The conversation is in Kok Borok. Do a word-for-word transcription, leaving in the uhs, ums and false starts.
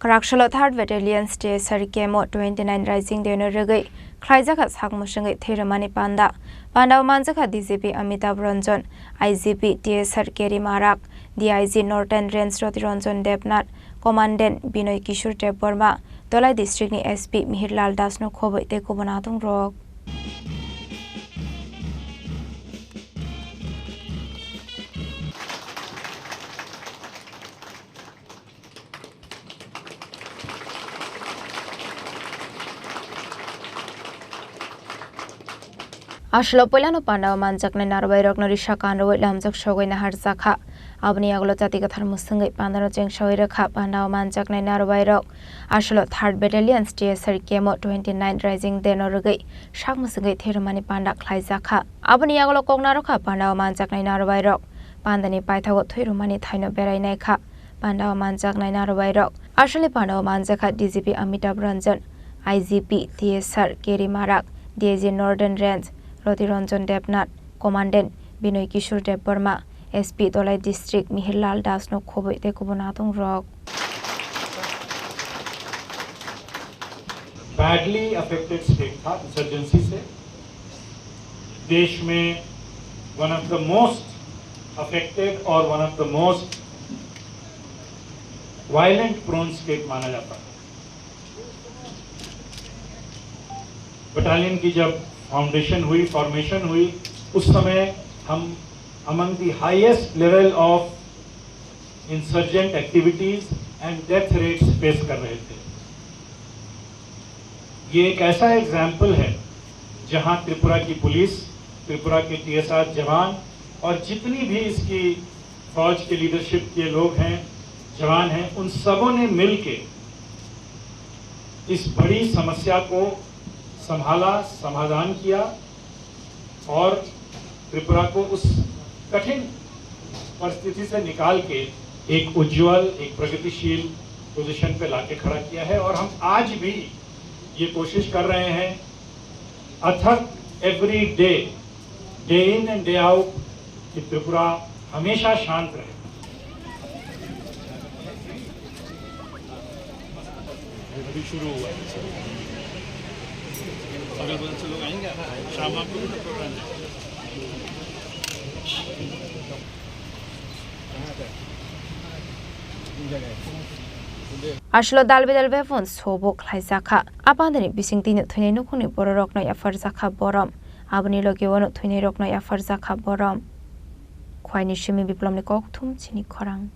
Raksalo third Battalion T S R K mo twenty nine Rising Day no rwgwi khlaijakha sak mwswngwi thwi rwmani panda. Panda o manjakha D G P Amitabh Ranjan, I G P T S R K Rima Rak, D I G Northern Range Roti Ranjan Debnath, Commandant Binoy Kishore Debbarma, Dholai District ni S P Mihir Lal Das no khobwi tei kubun adong rok. Aswlo puilano panda o manjaknai narwai rokno risa kanrwi lamjak sogwi naharjakha. Aboni yagulo jati kwthar mwswngwi pandano chengsawi rwkha. Panda o manjaknai narwai rok aswlo third Battalion T S R K mo twenty nine Rising Day no rwgwi sak mwswngwi thwi rwmani panda khlaijakha. Aboni yagulo kok narwkha panda o manjaknai narwai rok pandani paithago thwi rwmani thaino berai naikha. Panda o manjaknai narwai rok aswlni panda o manjakha D G P Amitabh Ranjan, I G P T S R K Rima Rak, D I G Northern Range Roti Ranjan Debnath, Commandant Binoy Kishore Debbarma, S P Dholai District Mihir Lal Das no khobwi tei kubun adong rok. Badly affected state tha insurgency se. देश में one of the most affected और one of the most violent prone state माना जाता है। बटालियन की जब फाउंडेशन हुई, फॉर्मेशन हुई, उस समय हम among the highest level of insurgent activities and death rates face कर रहे थे। ये एक ऐसा एग्जाम्पल है जहां त्रिपुरा की पुलिस, त्रिपुरा के टीएसआर जवान और जितनी भी इसकी फौज के लीडरशिप के लोग हैं, जवान हैं, उन सबों ने मिलके इस बड़ी समस्या को संभाला, समाधान किया और त्रिपुरा को उस कठिन परिस्थिति से निकाल के एक उज्जवल, एक प्रगतिशील पोजीशन पे लाके खड़ा किया है। और हम आज भी ये कोशिश कर रहे हैं, अथक, every day, day in and day out, कि त्रिपुरा हमेशा शांत रहे। अभी शुरू हुआ है। अगल बगल से लोग आएंगे, शाम आपको भी तो प्रोग्राम है। Aswlo dalbe dalbe phone sobo khlaijakha. A pandani bisingtwi no thwinai nukhungni bororokno yapharjakha borom. Aboni logi uano thwinairokno yapharjakha borom. Khwaini simi Biplomni kokthum chini khorang.